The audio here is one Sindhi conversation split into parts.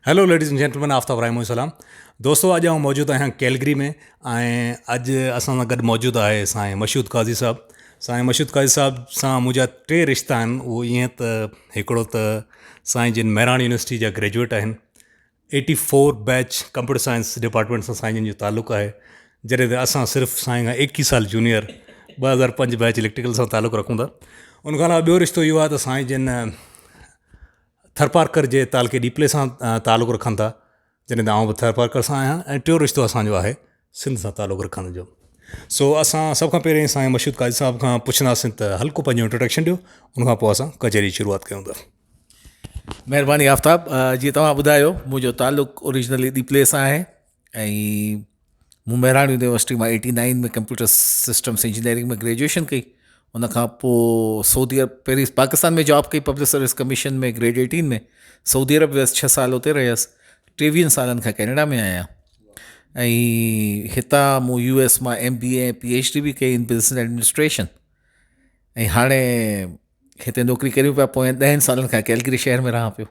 Hello ladies and gentlemen Aftab Rahimo سلام دوستو اڄ آئون موجود آهيان ڪيلگري ۾ ۽ اڄ اسان سان گڏ موجود آهي سائين مشهود قاضي صاحب سائين مشهود قاضي صاحب سان منهنجا ٽي رشتا آهن اهو ائين ته هڪڙو ته سائين جن مهراڻ يونيورسٽي جا گريجوئيٽ آهن eighty four batch computer science department سان سائين جن جو تعلق آهي جڏهن ته اسان صرف سائين کان ايڪيهه سال جونيئر 2005 بيچ اليڪٽريڪل سان تعلق رکون ٿا ان کان علاوه ٻيو رشتو اهو آهي ته سائين جن ٿرپارڪر جي تعلقي ڏيپلي سان تعلق رکن ٿا جڏهن ته آئون به ٿرپارڪر سان آهيان ۽ ٽيون رشتو اسانجو آهي سنڌ سان تعلق رکڻ جو سو اسان سڀ کان پهرين سائين مشهود قاضي صاحب کان پڇنداسين ته هلڪو پنهنجو انٽروڊڪشن ڏيو ان کان پوء اسان ڪچهري جي شروعات ڪيون ٿا. مهرباني آفتاب جيئن توهان ٻڌايو منهنجو تعلق اوريجنلي ڏيپلي سان آهي ۽ مون مهراڻ يونيورسٽي مان eighty nine ۾ computer systems engineering ۾ graduation ڪئي ان کان پوء سعودي عرب پهرين پاڪستان ۾ جاب ڪئي public service commission ۾ grade eighteen ۾ Saudi عرب ويس ڇهه سال اتي رهيس ٽيويهن سالن کان ڪينيڊا ۾ آهيان ۽ هتان مون يو ايس مان M B A P H D به ڪئي ان بزنس ايڊمنسٽريشن ۽ هاڻي هتي نوڪري ڪريون پيا پوين ڏهن سالن کان ڪيلگري شهر ۾ رهان پيو.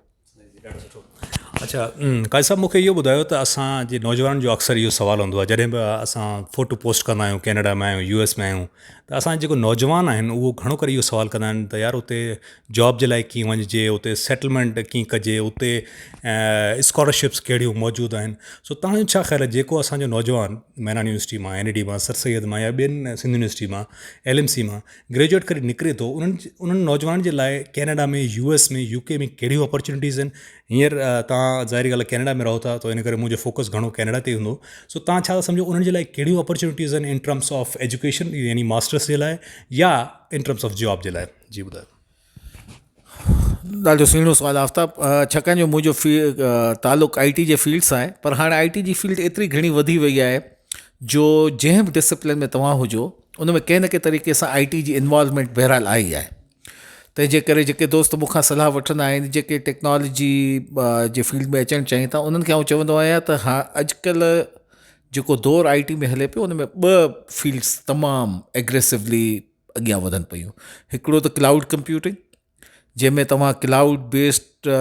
اڇا قاضي صاحب مونکي اهو ٻڌايو ته اسان جي نوجوانن جو اڪثر اهو سوال هوندو آهي جڏهن به اسان فوٽو پوسٽ ڪندا آهيون ڪينيڊا ۾ آهيون يو ايس ۾ آهيون ته اسان جيڪو نوجوان آهن اهو گهڻو ڪري اهو سوال ڪندا آهن ته يار اتي جاب جي لاء ڪيئن وڃجي اتي سيٽلمينٽ ڪيئن ڪجي اتي اسڪالرشپس ڪهڙيون موجود آهن سو توهان جو ڇا خيال آهي جيڪو اسانجو نوجوان مهراڻ يونيورسٽي مان اين اي ڊي مان سر سيد مان يا ٻين سنڌ يونيورسٽي مان ايل ايم سي مان گريجوئيٽ ڪري نڪري ٿو انهن انهن نوجوانن جي لاء ڪينيڊا ۾ يو ايس ۾ يو ڪي ۾ ڪهڙيون اپرچونيٽيز آهن هينئر توهان ظاهري ڳالهه آهي ڪينيڊا ۾ رهو ٿا ته ان ڪري منهنجو فوڪس گهڻو ڪينيڊا تي هوندو سو توهان ڇا ٿا سمجهو انهن جي لاء ڪهڙيون اپرچونيٽيز آهن ان ٽرمس آف ايجوڪيشن يعني ماسٽرس جي لاء يا ان ٽرمس آف جاب جي لاء جي ٻڌايو. ڏاڍو سهڻو سوال آفتاب ڇاڪاڻ جو منهنجو في تعلق آئي ٽي جي فيلڊ سان آهي پر هاڻي آئي ٽي جي فيلڊ ايتري گهڻي وڌي وئي آهي جو جنهن به ڊسپلن ۾ توهان هجو ان ۾ ڪنهن نه ڪنهن طريقي سان آئي ٽي جي انوالومينٽ بهرحال آئي آهي تنهن جي ڪري جيڪي دوست مون کان صلاح وٺندا آهن جيڪي ٽيڪنالاجي جي فيلڊ ۾ اچڻ چاهين ٿا انهن کي آئون چوندو آهيان ته ها اڄڪلهه جيڪو دور آئي ٽي ۾ هلي پيو ان ۾ ٻه فيلڊس تمام ايگريسولي اڳيان وڌن پيون هڪڙو ته ڪلائوڊ ڪمپيوٽنگ جنهن ۾ توهان ڪلائوڊ بيسڊ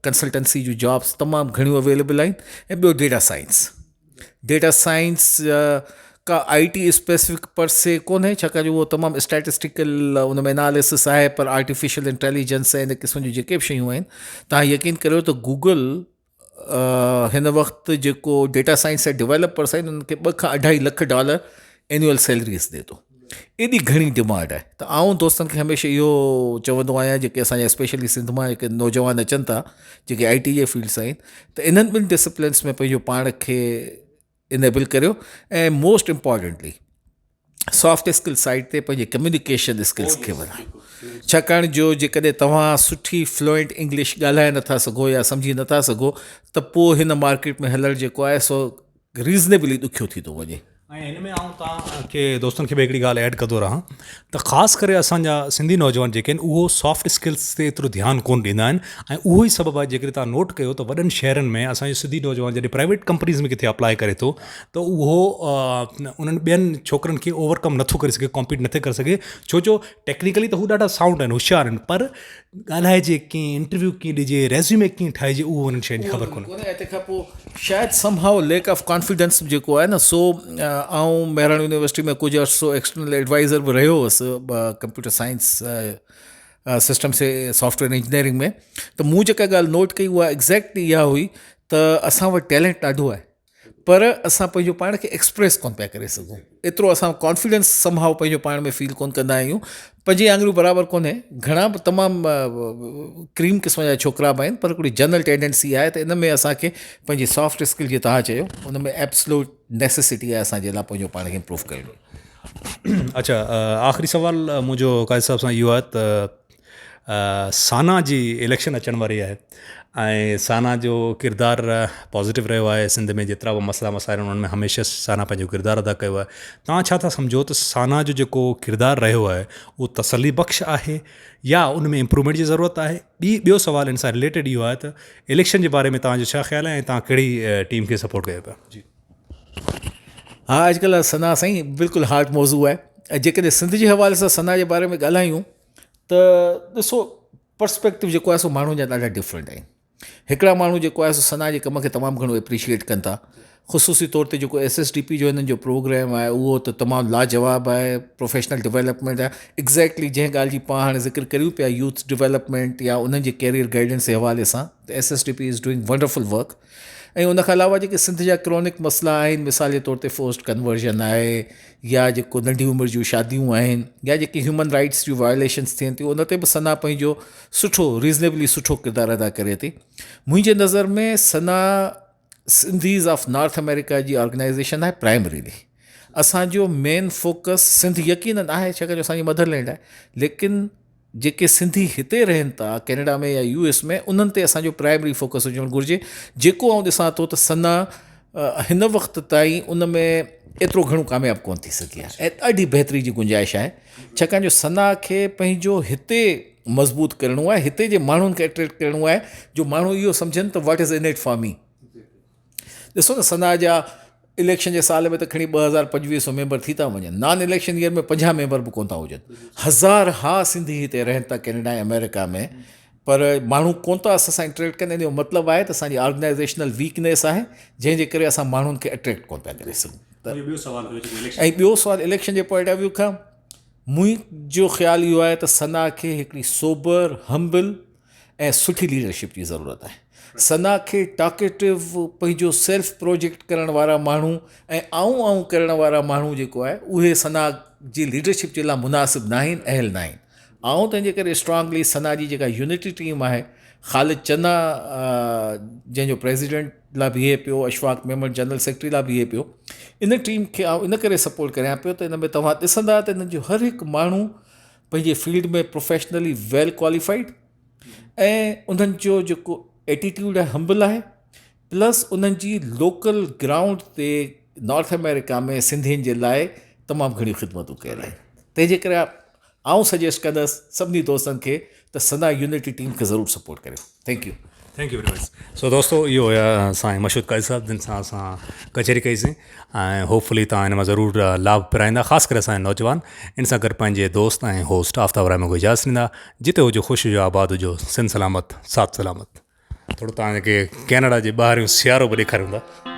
ڪنسلٽنسي جون جابس تمام گهڻيون اويليبل آهن ۽ ٻيو ڊيٽا سائنس ڊيٽا سائنس ڪا I T specific پر سي ڪونهي ڇاڪاڻ جو اهو تمام اسٽيٽسٽيڪل ان ۾ اناليسس آهي پر آرٽيفيشل انٽيليجنس ۽ ان قسم جون جيڪي به شيون آهن توهان يقين ڪريو ته گوگل هن وقت جيڪو ڊيٽا سائنس جا ڊولپرس آهن انهن کي ٻه کان اڍائي لک ڊالر اينوئل سيلريز ڏي ٿو ايڏي گهڻي ڊمانڊ آهي ته آئون دوستن کي هميشه اهو چوندو آهيان جيڪي اسانجا اسپيشلي سنڌ مان جيڪي نوجوان اچن ٿا جيڪي آئي ٽي جي فيلڊ سان آهن ته انهن ٻن ڊسپلنس ۾ پنهنجو پاڻ کي انيبل ڪريو ۽ most importantly soft skill side تي پنهنجي ڪميونيڪيشن اسڪلس کي وڌايو ڇاڪاڻ جو جيڪڏهن توهان سٺي فلوئنٽ انگلش ڳالهائي نٿا سگهو يا سمجهي نٿا سگهو ته پوء هن مارڪيٽ ۾ هلڻ جيڪو آهي سو ريزنيبلي ڏکيو ٿي ٿو وڃي. ۽ هن ۾ آئون توهان کي دوستن کي به هڪڙي ڳالهه ايڊ ڪندو رهان ته خاص ڪري اسان جا سنڌي نوجوان جيڪي آهن اهو سافٽ اسڪلس تي ايترو ڌيان ڪونه ڏيندا آهن ۽ اهو ئي سبب آهي جيڪڏهن توهان نوٽ ڪيو ته وڏن شهرن ۾ اسان جو سنڌي نوجوان جڏهن پرائيويٽ ڪمپنيز ۾ ڪٿي اپلاء ڪري ٿو ته اهو انهن ٻين ڇوڪرن کي اوور ڪم نٿو ڪري سگهي ڪمپيٽ نٿو ڪري سگهي ڇو جو ٽيڪنيڪلي ته هو ڏاڍا سائونڊ آهن هوشيار آهن پر ڳالهائجي ڪيئن انٽرويو ڪيئن ڏجي ريزيومي ڪيئن ٺاهجي اهو انهن شين جي خبر ڪونهي. ۽ تنهن کان پوء شايد سم هائو ليڪ آف ڪانفيڊنس به جيڪو آهي نه سو آئون مهراڻ يونيورسٽي ۾ ڪجهه عرصو ايڪسٽرنل ايڊوائزر به رهيو هوس computer science systems software engineering ۾ ته مون جيڪا ڳالهه نوٽ ڪئي اها ايگزيڪٽلي اها هئي ته اسان وٽ ٽيلنٽ ڏاڍو آهي پر اسان پنهنجو پاڻ کي ايڪسپريس ڪونه پيا ڪري سگهون ايترو اسان ڪانفيڊنس سم هائو پنهنجو پاڻ ۾ فيل ڪونه ڪندا آهيون پنجين آڱريون برابر ڪونهي گهڻا به تمام ڪريم قسم جا ڇوڪرا به آهن پر هڪڙي جنرل ٽينڊنسي آهي ته ان ۾ اسانکي پنهنجي سافٽ اسڪل جيئن توهان چيو ان ۾ ايبسلوٽ نيسيسٽي آهي اسانجي لاء پنهنجو پاڻ کي امپروو ڪرڻ. اڇا آخري سوال منهنجو قاضي صاحب سان اهو آهي ته سانا جي اليڪشن اچڻ واري آهي ۽ سانا جو ڪردار پازيٽو رهيو آهي سنڌ ۾ جيترا به مسئلا مسائل آهن انهن ۾ هميشه سانا پنهنجو ڪردار ادا ڪيو آهي توهان ڇا ٿا سمجهو ته سانا جو جيڪو ڪردار رهيو آهي اهو تسلي بخش آهي يا ان ۾ امپروومينٽ جي ضرورت آهي ٻي ٻيو سوال ان سان رليٽيڊ اهو آهي ته اليڪشن جي باري ۾ توهان جو ڇا خيال آهي ۽ توهان ڪهڙي ٽيم کي سپورٽ ڪيو پيا جي. ها اڄڪلهه ثنا سائين بلڪل هاٽ موضوع آهي ۽ جيڪڏهن سنڌ جي حوالي سان ثنا جي باري ۾ ڳالهايون ته ڏسو پرسپيڪٽو جيڪو آهي سو ماڻهن جا ڏاڍا ڊفرنٽ آهن. هڪڙا ماڻهو جيڪو آهي سو ثنا جي ڪم کي تمام گهڻو اپريشيئيٽ ڪن ٿا خصوصي طور تي جيڪو ايس ايس ڊي پي جو هنن جو پروگرام آهي اهو ته تمام لاجواب آهي پروفيشنل ڊولپمينٽ آهي ايگزيڪٽلي جنهن ڳالهه جي پاڻ هاڻي ذڪر ڪريون پيا يوٿ ڊولپمينٽ يا انهن جي ڪيريئر گائيڊنس جي حوالي سان ته S S D P is doing wonderful work ۽ ان کان علاوه جيڪي سنڌ جا ڪرونڪ مسئلا آهن مثال جي طور تي فورسڊ ڪنورجن آهي يا جيڪو ننڍي عمر جون شاديون آهن يا جيڪي هيومن رائٽس جون وائليشنس ٿين ٿيون ان تي به ثنا پنهنجو سٺو ريزنيبلي سٺو ڪردار ادا ڪري ٿي منهنجي نظر ۾ ثنا سنڌيز آف نارٿ آمريڪا جي آرگنائزيشن آهي پرائمريلي اسانجو مين فوڪس سنڌ يقينن آهي ڇاڪاڻ جو اسانجي مدر لينڊ آهي ليڪن جيڪي سنڌي هتي رهن ٿا ڪينيڊا ۾ يا يو ايس ۾ انهن تي اسانجو پرائمري فوڪس هجڻ گهرجي جيڪو آئون ڏسان ٿو ته ثنا هن وقت تائين ان ۾ ايترو گهڻو ڪامياب ڪونه ٿي سگهي آهي ۽ ڏاڍي بهتري جي گنجائش آهي ڇاڪاڻ جو ثنا کي پنهنجو هتي مضبوط ڪرڻو آهي هتي جي ماڻهن کي اٽريڪٽ ڪرڻو آهي جو ماڻهو اهو سمجهن ته what is in it for me ڏسو نه ثنا جا اليڪشن جي سال ۾ ته کڻي 2000 2500 ميمبر ٿي ٿا وڃن نان اليڪشن ايئر ۾ 50 ميمبر به ڪونه ٿا هجن هزار ها سنڌي هتي رهن ٿا ڪينيڊا ۽ آمريڪا ۾ پر ماڻهو ڪونه ٿا اسان سان انٽريڪٽ ڪن ان جو مطلب آهي ته اسانجي آرگنائزيشنل ويڪنيس آهي جنهن جي ڪري اسان ماڻهن کي اٽريڪٽ ڪونه پيا ڪري سگهون ۽ ٻيو سوال اليڪشن جي پوائنٽ آف ويو کان منهنجو خيال اهو آهي ته ثنا کي هڪڙي سوبر همبل ۽ سٺي ليڊرشپ جي ضرورت آهي. ثنا کي ٽاڪيٽو، پنهنجو سيلف پروجيڪٽ ڪرڻ وارا ماڻهو ۽ آئون آئون ڪرڻ وارا ماڻهو جيڪو آهي اهي ثنا جي ليڊرشپ جي لاء مناسب ناهن اهل ناهن. آئون تنهن جي ڪري اسٽرانگلي ثنا جي جيڪا يونٽي ٽيم آهي خالد چنا جنهن جو پريزيڊنٽ لاء بيهي پيو اشفاق ميمڻ جنرل سيڪريٽري لاء بيهي پيو ان ٽيم کي آئون ان ڪري سپورٽ ڪريان پيو ته ان ۾ توهان ڏسندا ته انهن جو هر هڪ ماڻهو پنهنجي فيلڊ ۾ پروفيشنلي ويل ڪواليفائيڊ ۽ انهن جو جيڪو ايٽيٽيوڊ آهي همبل آهي پلس انهن جي لوڪل گرائونڊ تي نارٿ آمريڪا ۾ سنڌين جي لاء تمام گهڻيون خدمتون ڪيل آهن تنهن جي ڪري آئون سجيسٽ ڪندس سڀني دوستن کي ته ثنا يونٽي ٽيم کي ضرور سپورٽ ڪريو thank you. Thank you very much سو دوستو اهو هيا سائين مشهود قاضي صاحب جن سان اسان ڪچهري ڪئي سين ۽ هوپ فلي توهان هن مان ضرور لاڀ پرائيندا خاص ڪري اسان جا نوجوان ان سان گڏ پنهنجي دوست ۽ هوسٽ آفتاب رحمان کي اجازت ڏيندا جتي هجو خوش هجو آباد هجو سنڌ سلامت ساٿ سلامت ٿورو توهان کي ڪينيڊا جي ٻاهريون سيارو به ڏيکاريون ٿا.